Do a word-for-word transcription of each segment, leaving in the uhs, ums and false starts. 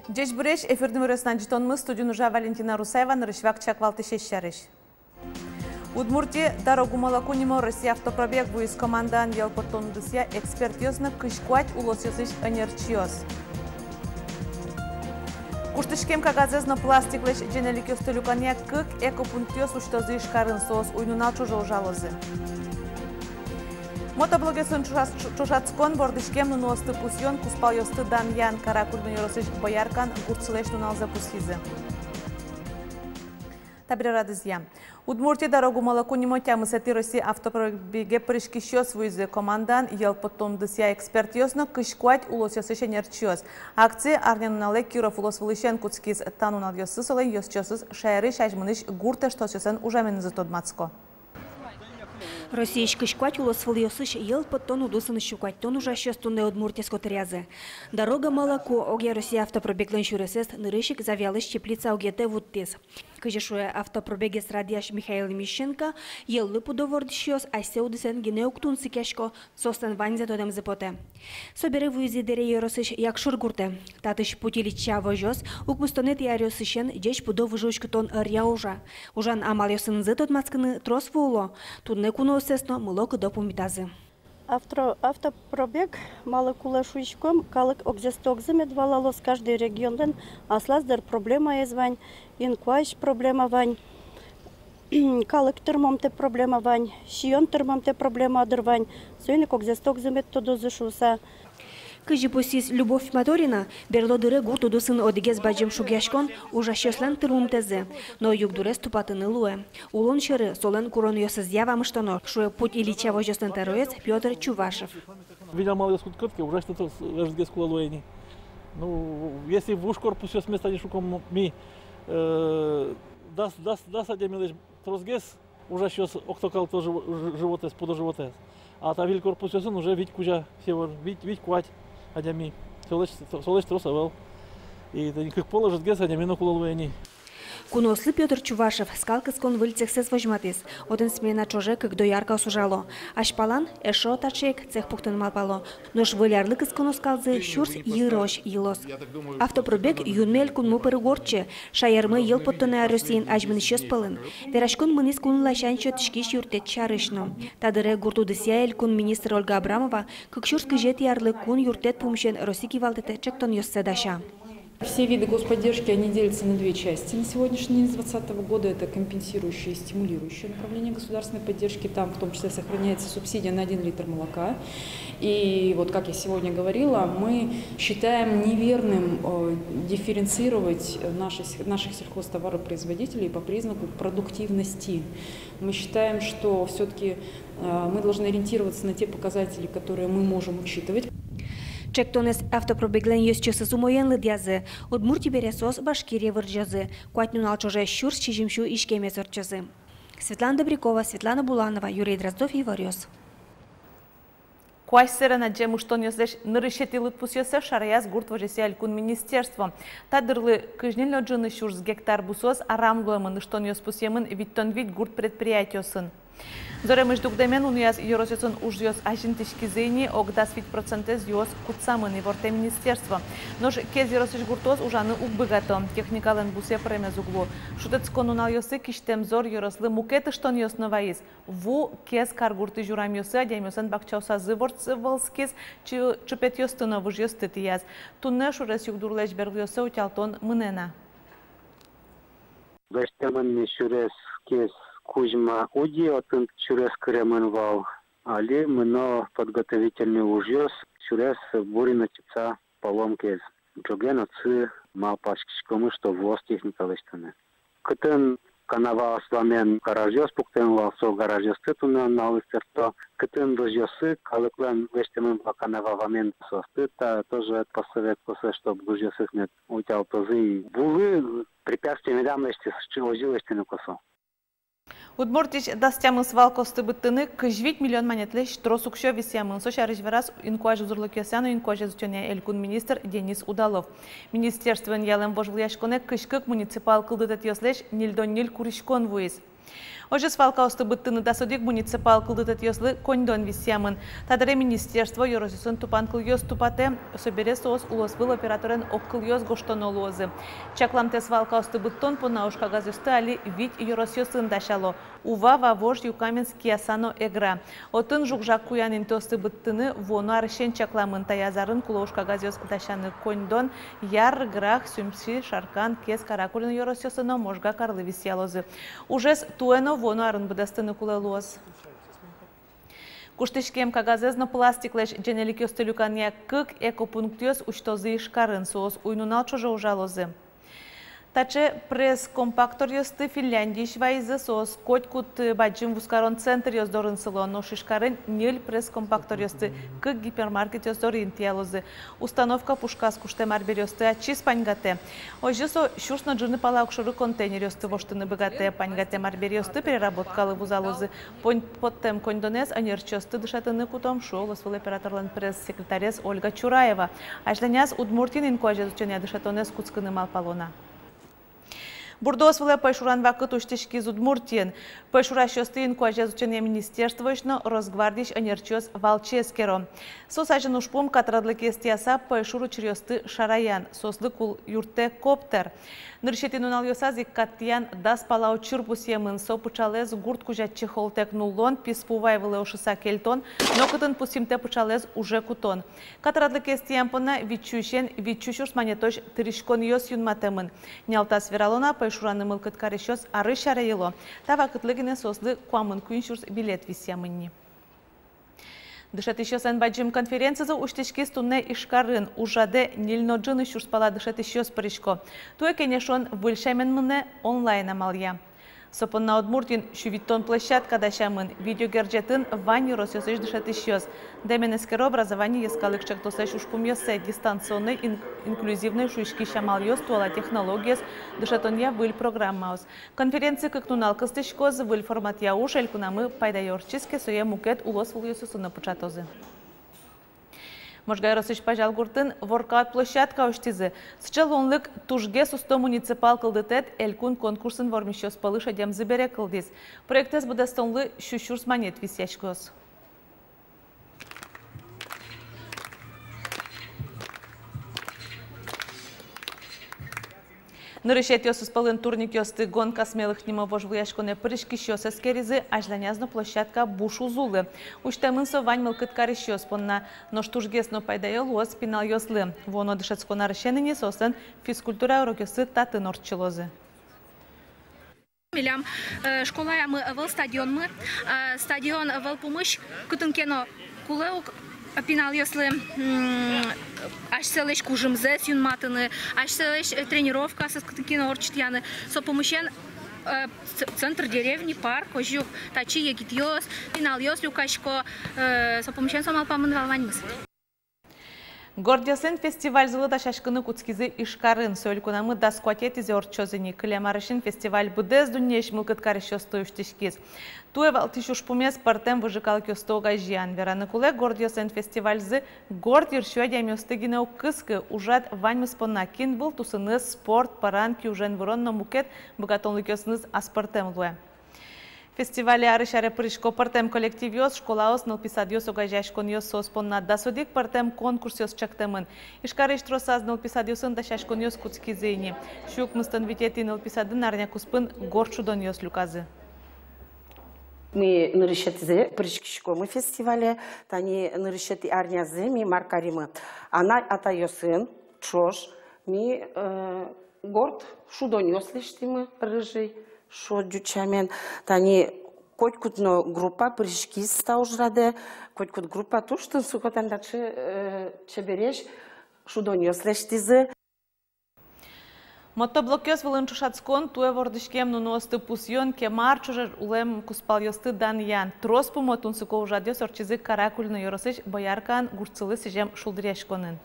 Ӟечбуресь! Эфирын иворъёсын адӟытонмы, студиын ужа Валентина Русаева. Нырысь вакчияк валтӥсез сярысь. Удмуртие «Дорогу молоку» нимо Россия автопробег вуиз. Командаын йӧл поттон удысъя экспертъёс но кызь куать улосъёсысь ӧнерчиос. Куштӥськем кагазэз но пластиклэсь ӟенеликъёсты люканъя кык экопунктъёс усьтозы Ижкарын, соос уй-нунал ӵоже ужалозы. Мотоблокъёсын ӵошатс-, ӵошатскон, вордӥськем нуныосты пусъён, кузпалъёсты данъян. Каракулино ёросысь Бояркан гуртсылэсь нуналзэ пусйизы. Табере радызъя. Удмуртие «Дорогу молоку» нимо тямысэтӥ Россия автопробеге пыриськисьёс вуизы. Командаын йӧл поттон удысъя экспертъёс но кызь куать улосъёсысь ӧнерчиос. Акция арнянуналэ Киров улос вылысен кутскиз. Та нуналъёсы солэн ёзчиосыз шаерысь азьмынӥсь гурт эштосъёслэн ужаменызы тодматско. Россиысь кызь куать улосвылъёсысь йӧл поттон удысын сю куатьтон ужасьёс туннэ Удмуртиез котыръязы. «Дорога молоко» огъя Россия автопробеглэн сюресэз нырысь ик Завьялысь Теплица огетэ вуттӥз. Кызьы шуэ автопробегез радъясь Михаил Мищенко, йӧллы пудо вордӥсьёс асьсэ удысэн гинэ уг тунсыкъясько, соослэн ваньзэ тодэмзы потэ. Собере вуизы Дэри ёросысь Якшур гуртэ. Татысь «Путь Ильича» возёс укмыстонэтӥ аръёсысен ӟеч пудо выжы уськытон ӧръя ужа. Ужан амалъёсынызы тодматскыны трос вуыло. Туннэ кунооссэс но мыло-кыдо пумитазы. Автро-, автопробег малы кулэ шуиськом, калык огзэсты огзы мед валалоз, каждый регионлэн аслаз, дыр, проблемаез вань, инкуазь проблема вань, калык тырмымтэ проблема вань, сиён тырмымтэ проблема, дыр, вань, соин ик огзэсты огзы мед тодозы шуыса. Кызьы пусйиз Любовь Моторина, берло дыре гурт удысын одӥгез бадӟым шугъяськон — ужасьёслэн тырмымтэзы, но югдурез тупатыны луэ. Улон сьӧры солэн куронъёсызъя вамыштоно, шуэ «Путь Ильича» возёслэн тӧроез Пётр Чувашев. Выль амалъёс кутскод ке, ужасьлы трос ӧжытгес кулэ луэ ини. Ну, если вуж корпусъёсмес тани шуком ми, э, дас, дас, дас адямилэсь тросгес ужасьёс октокал тоже жи-, животэз, пудо животэз. А та выль корпусъёсын уже вить кузя, всего вить, вить-куать адями. Солэсь, солэсь трос ӧвӧл. И тӥни кык пол ӧжытгес адями но кулэ луэ ини. Куноослы Пётр Чувашев скал кыскон выль цехсэс возьматӥз. Отын смена ӵоже кык дояркаос ужало. Азьпалан эшшо таӵе ик цех пуктыны малпало. Нош выль арлы кыскон скалзы сюрс йырозь йылоз. Автопробег юнме элькунмы пыр уг ортчы. Шаермы йӧл поттонэ аръёсын азьмынӥсьёс пӧлын. Вераськон мынӥз кун ласянь сётӥськись юрттэт сярысь но. Та дыре гурт удысъя элькун министр Ольга Абрамова кык сюрс кызетӥ арлы кун юрттэт пумысен Россия кивалтэтэ ӵектонъёссэ дася. Все виды господдержки, они делятся на две части на сегодняшний день с двадцатого года. Это компенсирующие и стимулирующие направления государственной поддержки. Там в том числе сохраняется субсидия на один литр молока. И вот, как я сегодня говорила, мы считаем неверным, э, дифференцировать наши с-, наших сельхозтоваропроизводителей по признаку продуктивности. Мы считаем, что всё-таки, э, мы должны ориентироваться на те показатели, которые мы можем учитывать. Ӵектонэз автопробеглэн ёзчиосыз умоен лыдъязы. Удмуртие бере соос Башкирие вырӟозы. Куать нунал ӵоже сюрс сизьымсю иськемез ортчозы. Светлана Добрякова, Светлана Буланова, Юрий Дроздов, «Иворъёс». Куазь сэрен адӟем ыштонъёслэсь нырысетӥ лыдпусъёссэ шараяз гурт возёсъя элькун министерство. Та дырлы кызь ньыль но ӝыны сюрс гектар бусыос арам луэмын. Ыштонъёс пусъемын витьтон вить гурт предприятиосын. Зоремысь дугдэмен унояз ёросъёсын ужъёс азинтӥськизы ини, ог дас вить процентэз юос кутсамын, ивортэ министерство. Нош Кез ёросысь гуртъёс ужаны уг быгато, техникалэн бусые пыремез уг лу. Шутэтскон нуналъёсы кисьтэм зор ёрослы мукет ыштонъёс но вайиз. Ву Кез каргуртысь урамъёсы, адямиослэн бакчаосазы вордсы вӧлскиз, чы-, чыпетъёсты но выжъёсты тӥяз. Туннэ шурес югдурлэсь берлъёссэ утялтон мынэ на. Лэсьтэмын ни сюрес Кез, Кузьма, Уди, отын сюрес кыремын вал. Али мыно подготовительный ужъёс, сюрес Бурино, Чепца, Палом, Кез. Ӝоген отчы малпаськиськомы, что вуоз техника лэсьтыны. Кытын канаваос вамен гаражъёс пуктэмын вал, со гаражъёсты туннэ нуналлы сэртто. Кытын выжъёсы, калыклэн лэсьтэмын вал канава вамен, соосты та тоже поссоветкосы, чтоб выжъёсыз мед утялтозы. И вулы препятствие медам лэсьты, сыӵе озьы лэсьтыны косо. Удмуртиысь дас тямыс вал косты быдтыны кызь вить миллион манетлэсь трос уксё висъямын. Со сярысь вераз инкуазь узырлыкъёсъя но инкуазез утёнъя элькун министр Денис Удалов. Министерствоен ялэм вожвылъяськонэ кызь кык муниципал кылдытэтъёслэсь ньыльдон ньыль куриськон вуиз. Озьы свалкаосты быдтыны дас одӥг муниципал кылдытэтъёслы коньдон висъямын. Та дыре министерство ёросъёсын тупанкылъёс тупатэ, собере соос улосвыл операторен огкылъёс гожтоно луозы. Чакламтэ, свалкаосты быдтон понна ужкагазъёсты али вить ёросъёсын дасяло: Ува, Вавож, Юкаменск, Кияса но Эгра. Отын жуг-жаг куян интыосты быдтыны вуоно арысен чакламын. Таяз арын кулэ ужкагазъёс дасяны коньдон Яр, Грах, Сюмси, Шаркан, Кез, Каракулино ёросъёсы но Можга карлы висъялозы. Ужез туэ но вуоно арын быдэстыны кулэ луоз. Куштӥськем кагазэз но пластиклэсь ӟенеликъёсты люканъя кык экопунктъёс усьтозы Ижкарын. Соос уй-нунал ӵоже ужалозы. Таӵе пресс-компакторъёсты Финляндиысь вайизы. Соос котькуд бадӟым вузкарон центръёс дорын сыло. Нош Ижкарын ньыль пресс-компакторъёсты кык гипермаркетъёс доры интыялозы. Установка пушказ куштэм арбериосты ачиз паньгатэ. Озьы со сюрс но ӝыны пала огшоры контейнеръёсты воштыны быгатэ. Паньгатэм арбериосты переработкалы вузалозы. Пон-, поттэм коньдонэз ӧнерчиосты дышетыны кутом, шуэ улосвыл операторлэн пресс-секретарез Ольга Чураева. Азьланяз Удмуртиын инкуазез утёнъя дышетонэз кутскыны малпало на. Бурдоос вылэ пӧйшуран вакыт усьтӥськиз Удмуртиын. Пӧйшурасьёсты инкуазез утёнъя министерствоысь но Росгвардиысь ӧнерчиос валче эскеро. Соос азьын ужпум — катрадлыкез тӥяса пӧйшур учыръёсты шараян. Соослы кулэ юрттэ коптер. Нырысетӥ нуналъёсаз ик кат тӥян дас пала учыр пусъемын. Со пыӵалэз гурт кузя чехолтэк нуллон, писпу вай вылэ ошыса кельтон, нокытын пусйымтэ пыӵалэз уже кутон. Катрадлыкез тӥям понна витьсюысен витьсю сюрс манетозь тырыськонъёс юнматэмын. Нялтас верало на, пӧйшураны мылкыд карисьёс арысь аре йыло. Та вакытлы гинэ соослы куамын куинь сюрс билет висъямын ни. Дышетӥсьёслэн бадӟым конференцизы усьтӥськиз туннэ Ижкарын. Ужрадэ ньыль но ӝыны сюрс пала дышетӥсьёс пырисько. Туэ кенешон выль сямен мынэ, онлайн амалъя. Со понна Удмуртиын сю витьтон площадка дасямын. Видеогерӟетын вань ёросъёсысь дышетӥсьёс. Дэмен эскеро образование йӧскалык ӵектосысь ужпумъёссэ, дистанционной, ин-, инклюзивной шуиськись амалъёс, туала технологиос, дышетонъя выль программаос. Конференци кык нунал кыстӥськоз. Выль форматъя уж элькунамы пайдаё ортчиз ке, сое мукет улосвылъёсы но пыӵатозы. Можга ёросысь Пазял гуртын воркаут площадка усьтӥзы. Сыӵе луонлык «Тужгес усто муниципал кылдытэт» элькун конкурсын вормисьёс пӧлы шедемзы бере кылдӥз. Проектэз быдэстонлы сю сюрс манет висъяськоз. Нырысетӥосыз пӧлын «Турникъёсты — гонка смелых» нимо вожвылъяськонэ пыриськисьёс эскеризы. Азьланяз но площадка буш уз улы. Усьтэмын со вань мылкыд карисьёс понна. Нош тужгес но пайдаё луоз пиналъёслы. Вуоно дышетскон арысен ини соослэн физкультура урокъёссы татын ортчылозы. Милям, э, школаямы ӧвӧл стадионмы, э, стадион ӧвӧл пумысь кытын ке но кулэ ук пиналъёслы, м, асьсэлэсь кужымзэс юнматыны, асьсэлэсь, э, тренировкаосыз кытын ке но ортчытъяны. Со пумысен, э, ц-, центр деревни, парк, озьы ук татчы егитъёс, пиналъёс люкасько, э, со пумысен со малпамын вал ваньмыз. Гордъёслэн фестивальзылы дасяськыны кутскизы Ижкарын. Со элькунамы дас куатетӥзэ ортчоз ини. Кылем арысен фестиваль быдэс дуннеысь мылкыд карисьёсты усьтӥськиз. Туэ валтӥсь ужпумез — пӧртэм выжы калыкъёсты огазеян. Вераны кулэ, гордъёслэн фестивальзы горд йырсиё адямиосты гинэ уг кыскы. Ужрад ваньмыз понна: кин выл тусыныз, спорт, пӧран, киужен вырон но мукет быгатонлыкъёсыныз аспӧртэм луэ. Фестивале арысь аре пырисько пӧртэм коллективъёс, школаос, нылписадъёс, огазеяськонъёс. Соос понна дас одӥг пӧртэм конкурсъёс чектэмын. Ижкарысь тросаз нылписадъёсын дасяськонъёс кутскизы ини. Сю укмыстон витетӥ нылписадын арня куспын горд шудонъёс люказы. Ми нырысетӥзэ пыриськиськомы фестивале. Тани нырысетӥ арнязэ ми мар каримы: анай-атайёсын ӵош ми, э, горд шудонъёс лэсьтӥмы, «Рыжий» шуо ӟуч сямен. Тани котькуд но группа пыриськиз та ужрадэ, котькуд группа туж тунсыко, тани таӵе, э, чебересь шудонъёс лэсьтӥзы. Мотоблокъёс вылын ӵошатскон, туэ вордӥськем нуныосты пусъён, кема ар ӵоже улэм кузпалъёсты данъян — трос пумо тунсыко ужрадъёс ортчизы Каракулино ёросысь Бояркаын гуртсылы сӥзем шулдыръяськонын.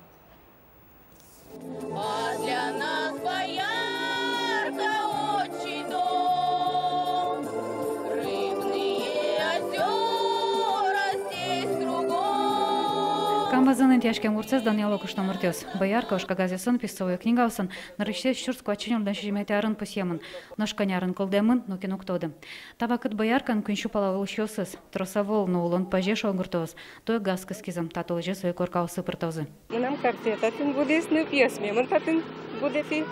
Вӧзын интыяськем гуртсэс данъяло кышномуртъёс. Боярка ужкагазъёсын, писцовой книгаосын нырысьсэ сюрс куатьсю ньыльдон сизьыметӥ арын пусъемын. Нош кӧня арын кылдэмын, нокин уг тоды. Та вакыт бояркаын куинь сю пала улӥсьёсыз. Трос ӧвӧл, но улон пӧзе, шуо гуртоос. Туэ газ кыскизы, та толэзе сое коркаосы пыртозы. Мынам картэ татын будӥз, но пиосме мон татын будэтӥ.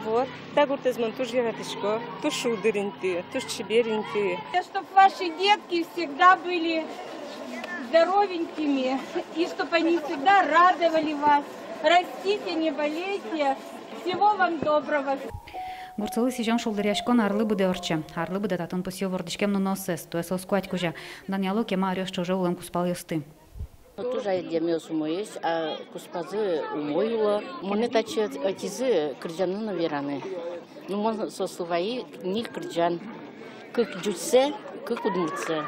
Вот. Та гуртэз мон туж яратӥсько, туж шулдыр инты, туж чебер инты. Чтоб ваши детки всегда были здоровенькими, и чтоб они всегда радовали вас. Растите, не болейте. Всего вам доброго. Гуртсылы сӥзем шулдыръяськон арлы быдэ ортче. Арлы быдэ татын пусъё вордӥськем нуноссэс, туэ соос куать кузя. Данъяло кема аръёс ӵоже улэм кузпалъёсты. Туж адямиос умоесь, а кузпазы умой уло. Монэ татчы ӧтизы кырӟаны но вераны. Ну, мон соослы вайи ньыль кырӟан. Кык ӟучсэ, кык удмуртсэ.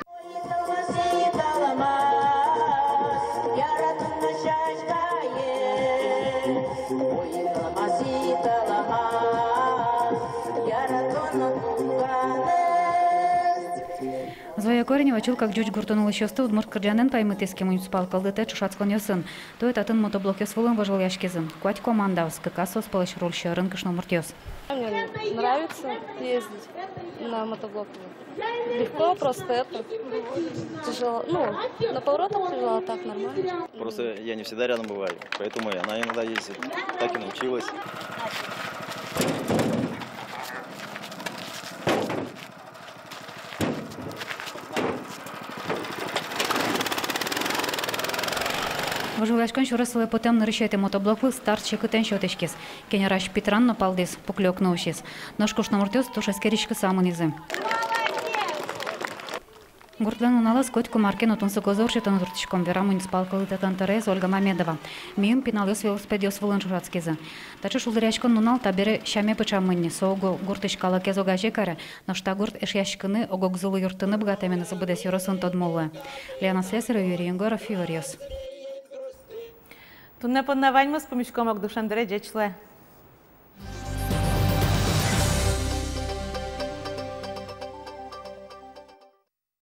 Зоя Коренева чылкак ӟуч гуртын улӥсьёсты удмурт кырӟанэн паймытӥз ке, муниципал кылдытэт ӵошатсконъёсын. Туэ татын мотоблокъёс вылын вожвылъяськизы. Куать командаос, кыказ соос пӧлысь руль сьӧрын кышномуртъёс. Мне нравится ездить на мотоблоке. Легко, просто это. Тяжело. Ну, на поворотах тяжело, а так нормально. Просто я не всегда рядом бываю, поэтому и она иногда ездит. Так и научилась. Вожвылъяськон сюрес сылэ потэм нырысетӥ мотоблоклы старт секытэн сётӥськиз. Кенерась питран но палдӥз, пуклёк но усиз. Нош кышномуртъёс туж эскериськыса мынӥзы. Гуртлэн нуналэз котьку мар ке но тунсыко ужъёс сётыны турттӥськом, вера муниципал кылдытэтлэн тӧроез Ольга Мамедова. Миым пиналъёс велосипедъёс вылын ӵошатскизы. Таӵе шулдыръяськон нунал табере сяме пыӵамын ни, со уго гуртысь калыкез огазе каре, нош та гурт эшъяськыны, ог-огзылы юрттыны быгатэменыз быдэс ёросын тодмо луэ. Лена Слесарева, Юрий Егоров, «Иворъёс». Туннэ понна ваньмыз, пумиськом ог дышем дыре, ӟеч луэ.